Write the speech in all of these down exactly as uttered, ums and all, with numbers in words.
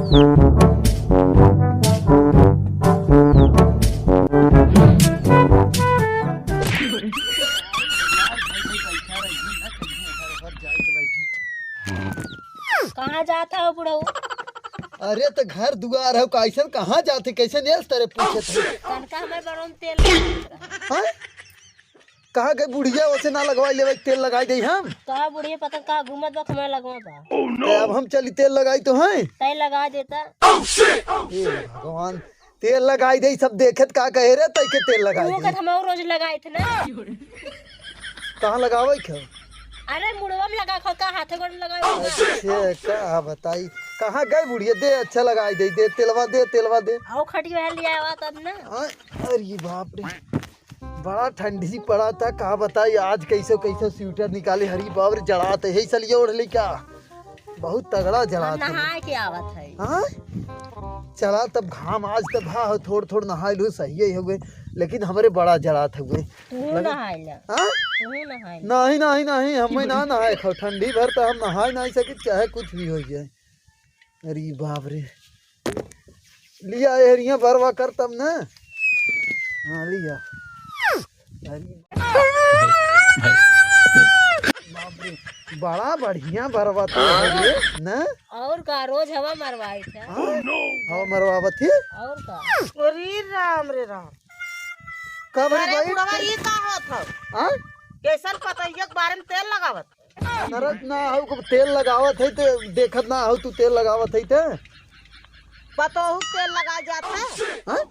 कहाँ जात हो बुढ़ऊ? अरे त घर दुआर हो, कैसन कहाँ जाते, कैसे नेस तरे पूछत हो? तनका हमारे बड़ों में तेल लगा देता। हाँ? कहाँ गए बुढ़िया, ओसे ना लगवाई लेवे, तेल लगाई दे हम। कहाँ बुढ़िया पता कहाँ घूमत बा, हमें लगवा बा। ते अब हम चली तेल लगाई तो हैं। तय लगा देता। हे भगवान, तेल लगाई दे, सब देखत का कहे रे, तय के तेल लगाई तू दे। कहत हम रोज लगाई थे ना। कहाँ लगावे के? अरे मुड़वा में लगा खो, का हाथे गोड़ में लगावे के? अच्छे, का बताई, कहाँ गए बुढ़िया, दे अच्छा लगाई दे, दे तेलवा दे, तेलवा दे। आओ खटिया है लिया हुआ तब ना। हाँ, अरे बाप रे। बड़ा ठंडी पड़ा था, का बताई, आज कैसे कैसे स्वेटर निकाले, हरी बाप रे, जड़ात है, यही सलिए ओढ़ ले क्या, बहुत तगड़ा हम जड़ात है। नहाए के आवत है। हाँ? चला तब घाम आज तब हा, थोड़ थोड़ नहाए लो, सही ही हो गए, लेकिन हमरे बड़ा जड़ात हो गए। तू लगे नहाए ला। हाँ? तू नहाए ला। नहीं, नहीं, नहीं, हमें ना नहाए खाओ, ठंडी भर तो हम नहाए नहीं सके, चाहे कुछ भी हो जाए। अरे बाप रे, लिया एहरिया बरवा कर तब न। हाँ, लिया। अरे बाप रे, बड़ा बढ़िया बरवा तो है ये, न? और का, रोज हवा मरवाई थे। हाँ? हवा मरवावत ही? और का? अरे राम रे राम। का भरी अरे भाई? बुढ़वा, ई का होत हौ? हाँ? कैसन पतोहिया के बारे में तेल लगावत? सरत ना हो, तेल लगावत है तो देखत ना हो, तू तेल लगावत है तो। पतोहू के तेल लगा जात है। हाँ?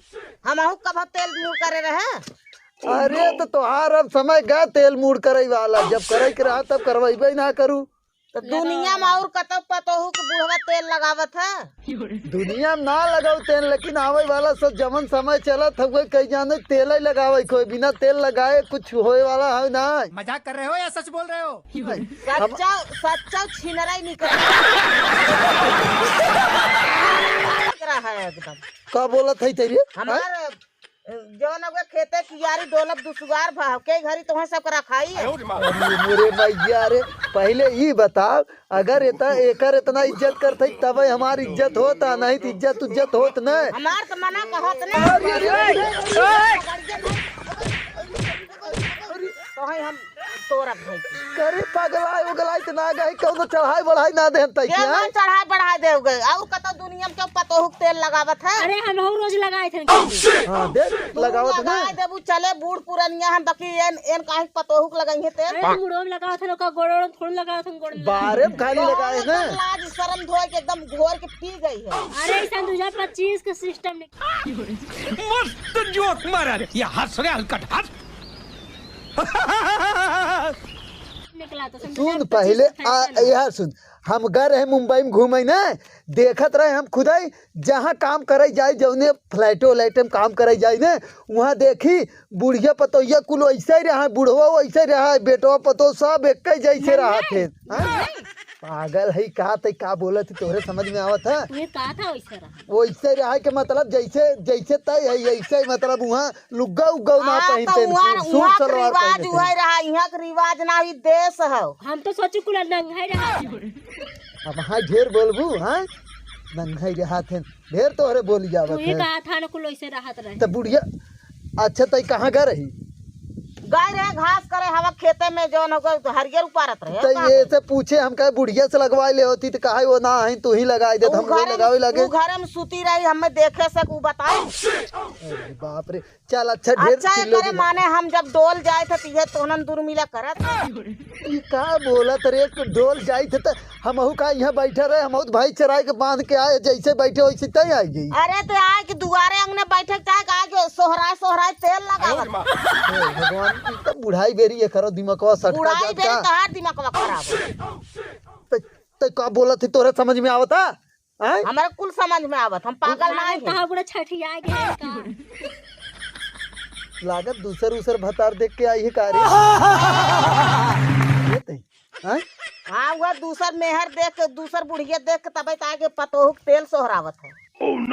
हमहू कब तेल मुड़ करे रहे। अरे तो तोहार अब समय गया तेल मुड़ करे वाला, जब करे के रहा तब करवाइबे ना करू। तो दुनिया में और कतौ पतोहू के बुढ़वा तेल लगावत है। दुनिया में ना लगाओ तेल, लेकिन आवे वाला सब जवन समय चलत हउए, कई जाने तेल ही लगावे, कोई बिना तेल लगाए कुछ होए वाला है ना। मजाक कर रहे हो या सच बोल रहे हो? हम सच्चा, सच्चा छिनरा ही निकल रहा है एकदम। का बोलत है तेरी? हमार जौन अगुआ खेते कियारी डोलब दुसुगार भाव के घरी तोहे सब करा खाई। अरे मोरे मैया रे, पहिले ई बताओ, अगर एता, एकर एतना इज्जत करत हई, तबे हमार इज्जत होता, नहीं त इज्जत उज्जत होत न। हमार त मना कहत न। अरे, अरे, अरे, अरे। तोहे हम तोरब भाई। करे पगलाए उगलाए त ना गए, कौनो चढ़ाई बढ़ाई ना देहन तई के, के हाँ? मन चढ़ाई बढ़ाई देउ गए, और कतौ दुनिया में क्यों पतोहू के तेल लगावत है? अरे, हम हऊ रोज लगाए थे। हाँ, देख, तू लगावत है ना। लगाए देबू, चले बूढ़ पुरनिया हम, बाकी एन, एन काहे पतोहू के लगाई है तेल? अरे, तू मुड़वा में लगावत है, ओका गोड़ ओड़ में थोड़ी लगावत है, गोड़ में। बारे में खाली लगाए है ना। एकदम लाज शर्म धोए के एकदम घोर के पी गई है। अरे, सन दो हजार पच्चीस के सिस्टम निक- मस्त जोक मारा रे, ये हंस रे हलकट हंस। निकला तो सुन, पहले आ, यार सुन, हम गए रहे मुंबई में घूमे न, देखत रहे हम खुदई, जहाँ काम करे जाए, जौने फ्लैटो व्लैटो में काम करे जाए न, वहाँ देखी बुढ़िया पतोहिया कुल वैसे ही रहा, बुढ़वा वैसे रहा, बेटवा पतोह सब एक ही जैसे रहा थे। हाँ? पागल है का, ते का बोलत है, तोहरे समझ में आवत है? ये का था वैसे रहा? वैसे रहा के मतलब जैसे, जैसे तय है, ऐसे ही मतलब वहाँ लुग्गा उग्गा ना हाँ, पहिनते तो हैं, उहाँ, सूट, सूट उहाँ के सलवार रिवाज पहिनते हैं। उहे रहा, यहाँ के रिवाज ना, ई देश हौ। हम तो सोचू कुल नंगा ही रहा। अब हाँ ढेर बोलबू, हाँ? नंगा ही रहा थे, ढेर तोहरे बोली जावत तू ही है। कहा था ना कुल ऐसे रहत रहे। तो बुढ़िया, अच्छा तई कहाँ गए रही? गए रहे घास करे, हवा खेते में जौन हो गए, हरियर उपारत रहे, तो कहाँ ये गए? से पूछे, हम कहे बुढ़िया से लगवाए ले होती तो कहा वो ना है, तू ही लगाए देत, उ हम लोग घरे में, लगावे लागे। उ घरे में सूती रही, हमें देखे से उ बताई। अरे बाप रे, चल, अच्छा, ढेर अच्छा, चिल्लो एकरे दिमाग। माने हम जब डोल जाए थे, तो ये तोहनन दुर्मिला करत। ई का बोलत रे, डोल जाए थे, तो हमहू का यहाँ बैठे रहे, हमहू तो भाई चराए के बांध के आए, जैसे बैठे वैसे तय आ गई। अरे, तो आए के दुआरे अंगने बैठे, चाहे आए के सोहराए, सोहराए तेल लगावत। हे भगवान, ई तो बुढ़ाई बेरी ये करो, दिमागवा सटका बुढ़ाई जात बेरी का। तोहार दिमागवा खराब हो। तो, तो का बोलत है, तोहरे समझ में आवता? आय? हमरा कुल समझ में आवत, हम पागल ना अरे, हैं। तहार बुढ़ा छठिया गए का? लागत दूसर उसर भतार देख के आई है का रे? ये तई, आय? हाँ, वह दूसर मेहर देख के, दूसर बुढ़िया देख के तबे तो आगे पतोहू के तेल सोहरावत है।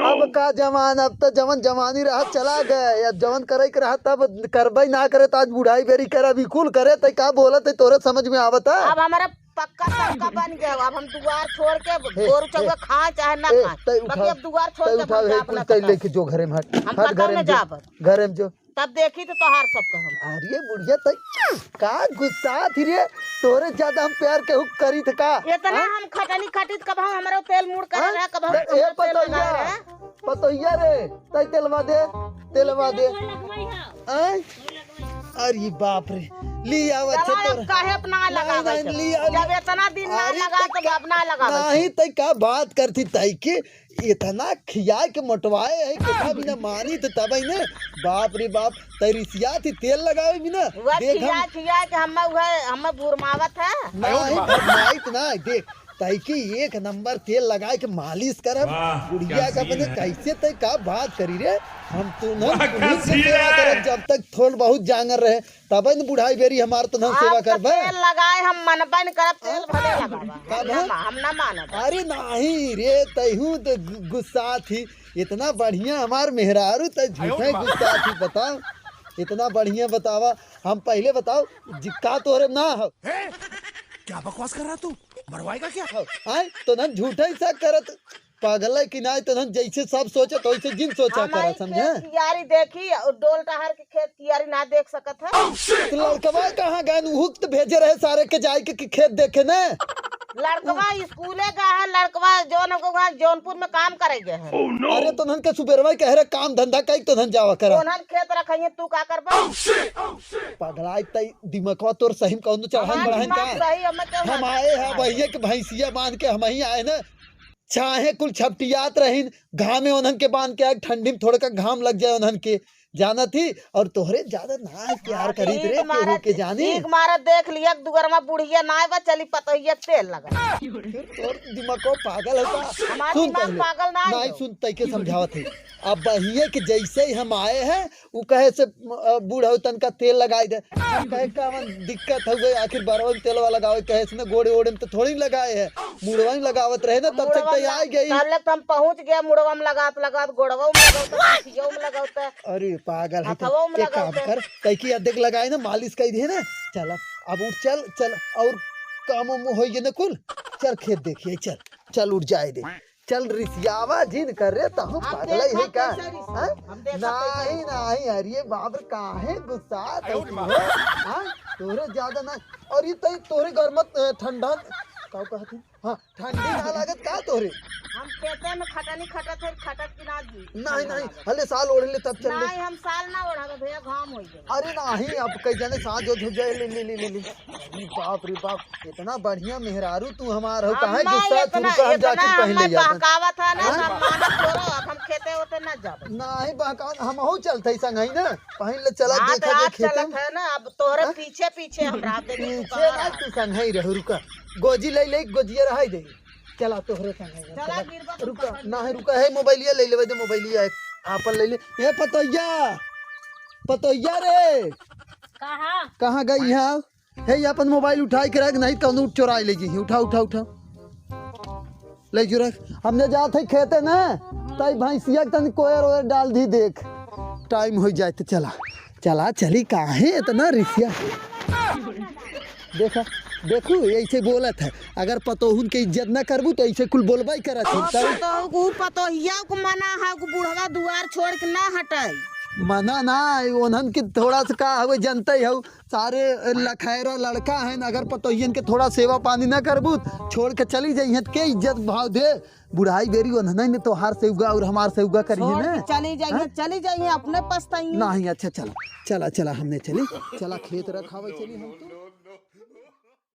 अब का जमान, अब तो जवन जवानी रहा चला गए, अब जवन करे के रहा तब करबे ना करे, तो आज बुढ़ाई बेरी करे, बिल्कुल करे, तई का बोलत है, तोरे समझ में आवत है? अब हमारा पक्का पक्का बन गया। अब हम दुआर छोड़ के हे, गोरू हे, चौबे खाए चाहे ना ए, खाए, तै बाकी उठाओ, अब दुआर छोड़ तै के उठाओ, अपन हे, जाब कुल ना तै पता। लेके जो घरे में हट, हम हट पता घरे ना में जो, जाब। घरे में जो। तब देखी तो तोहार सब कहम। अरे बुढ़िया, तै का गुस्सा थी रे? तोरे ज्यादा हम प्यार केहू करी थे का? इतना हाँ? हम खटनी खटित, कबहू हमरो तेल मुड़ करे हाँ? रहा, कबहू ए, हमरो तेल पतोहिया, लगा रहा। पतोहिया रे, तै तेलवा दे, तेलवा दे। आय? अरे बाप रे, ली आवा चलो, छे तोर। अब काहे अपना नहीं, लगावे नहीं, छे? ली आ, जब इतना दिन ना अरे लगा, तो तब अब ना लगावे छे। नहीं, तै का बात करती तै के? इतना खिया के मोटवाए है, कितना बिना मानी तो तब ही ने। बाप रे बाप, तै रिसिया थी तेल लगावे बिना। वह देख खिया, हम खिया के हमें, वह हमें भुरमावत है। नहीं, भरमाइत ना, देख, तै की एक नंबर तेल लगाए के मालिश करब। वाह, बुढ़िया का अपने कैसे तै का बात करी रे? हम तो ना वाह, का तुहीं से सीन सेवा है। करब, जब तक थोड़ बहुत जांगर रहे, तब न बुढ़ाई बेरी हमार तो ना सेवा आप तो करबे। तेल लगाए, हम मनबे न करब, तेल भले लगावा। का हम ना बा? मा-, हम ना मानब। अरे नहीं रे, तैहू तो गु-, गुस्सा थी। इतना बढ़िया हमार मेहरारू, तै झूठे गुस्सा थी, बताओ। इतना बढ़िया बतावा, हम पहले बताओ, जि-, का तोहरे ना हो? हैं? क्या बकवास कर रहा तू? मरवाएगा क्या? हो, आय, तो ना झूठे ही शक करत। पागल है कि नाहीं, तो ना जैसे सब सोचत, वैसे जिन सोचा हमारी करा, समझे? खेत कियारी देखी और डोल टहर के खेत कियारी ना देख सकत है। तो लड़कवा कहाँ गए? उहुक तो भेजे रहे सारे के जाए के, के खेत देखे ने। लड़कवा स्कूले गए है, लड़कवा जौन, वहाँ जौनपुर में काम करे गए है। अरे तो नन के सुबेरवा कह रहे काम धंधा कई तो नन जावा करा। उन्हन खेत रखइए, तू का करबा? पगलाई तई दिमकवा तोर सही में कौनो चढ़ान हमार बढ़ान दिमाग का? सही, हमें क्यों हम ना आए हैं पता? भैया के भैंसिया बांध के हम ही आए ना। चाहे कुल छपटियात रहीन, घामे उन्हन के बांध के आए, ठंडी में थोड़ा का घाम लग जाए उन्हन के, जानत ही, और तोहरे ज्यादा ना प्यार हाँ, करीत रे, ठीक मारत, केहू के जानी। ठीक मारत, देख लिया, दुगरमा बुढ़िया ना बा, चली पतोहिया तेल लगा। फिर तोर दिमाग को पागल है का? हमार सुन दिमाग पहले। पागल ना नहीं, है। सुन, तई के समझावत है। अब बहिए के जैसे ही हम आए हैं, उ कहे से, अ, बूढ़ऊ तनका तेल लगाई दे। हम कहे, "कवन दिक्कत हउवे, आखिर बरवन तेलवा लगावे?" कहे से न, "गोड़े ओड़े में तो थोड़ी लगाए है, मुड़वा में लगावत रहे ना, तब तक मुड़वा तो में आ गई।" तब ले तो हम पहुँच गए, मुड़वा में लगावत, लगावत, गोड़वा में लगावत, पीठियों में लगावत। अरे पागल है तो, हथवा में एक काम लगावत। कर, तैकी अद्धिक लगाए ना, मालिश कई दे ना। चल अब, अब उठ, चल, चल, और काम उम होई गए ना कुल। चल खेत देखिए, चल, चल उठ जाए दे। चल रिसियावा जिन कर रे, तहु हम पागल है देखा का? कैसे रिसिया? हाँ? हम देखा कैसे नहीं, रिसिया? नहीं, अरे बाप रे, काहे गुस्सा आयो रे तू माँ। हो? हाँ? तोरे ज्यादा ना, और ये तई तोरे घर में, अ, ठंडा, का कहत हूँ? हाँ, ठंडी ना लागत का तोरे? हम खेते में खटनी खटत है, खटत की ना जी। नहीं, ठंडा नहीं, लागत। हले साल ओढ़ ले तब चल ले। नहीं, हम साल ना ओढ़ावे भैया, घाम होई जाए। अरे नहीं, अब कई जने साँझ हो जाए, ले, ले, ले, ले, ले। अरे बाप रे बाप, इतना बढ़िया मेहरारू तू हमार हो, काहे अम्मा, गुस्सा तू इतना, का हम जाके इतना पहन ले हमें जाते? बहकावत है ना, हाँ? हम मानत छोड़ो, अब हम खेते होते ना जाबे। नहीं बहकावत, हमहू चलते संग ही ना, पहन ले चला, हाँ, देखा तो जाए आप खेते चलत में। है ना, अब तोहरे हाँ? पीछे पीछे हम रात देखे तू पीछे कहाँ ना, रहा? तू संग ही रहो, रुका, गोजी ले ले, गोजिया रहाई दे, चला तोहरे संग ही चला, चला। गिरबा तो रुका, पकड़ ना ले। है, रुका, है, मोबाइलिया ले लेवे दे, मोबाइलिया है, आपन ले ले। ए पतोहिया, पतोहिया रे, कहाँ? कहाँ गई है? हे, ये अपन मोबाइल उठाई के रख, नहीं तो चोराई ले जी। उठा, उठा, उठा। ले जो रख। हमने जात है खेते ना, तई भैंसिया के तनी कोयर ओयर डाल दी देख। टाइम हो जाए तो चला। चला, चली, काहे इतना रिसिया? देखा, देखू, ऐसे बोलत है। अगर पतोहुन के इज्जत ना करबू तो ऐसे कुल बोलबा ही करत है। हाँ, तब पतोहू को, पतोहिया को मना है, को बुढ़वा दुआर छोड़ के ना हटे। मना ना, ओन्हन के थोड़ा सा का हवे जनते हो, सारे लखैरा लड़का हैं, अगर पतोहियन के थोड़ा सेवा पानी ना करबू, छोड़ के चली जाइहैं, त के इज्जत भाव दे? बुढ़ाई बेरी ओन्हने में तोहार सेवगा और हमार सेवगा करिहैं छोड़ ना? के चली जाइहैं, हाँ? चली जाइहैं, अपने पछताइहैं। नहीं, अच्छा, चला, चला, चला, हमने चली, चला, खेत रखावे चली हम तो।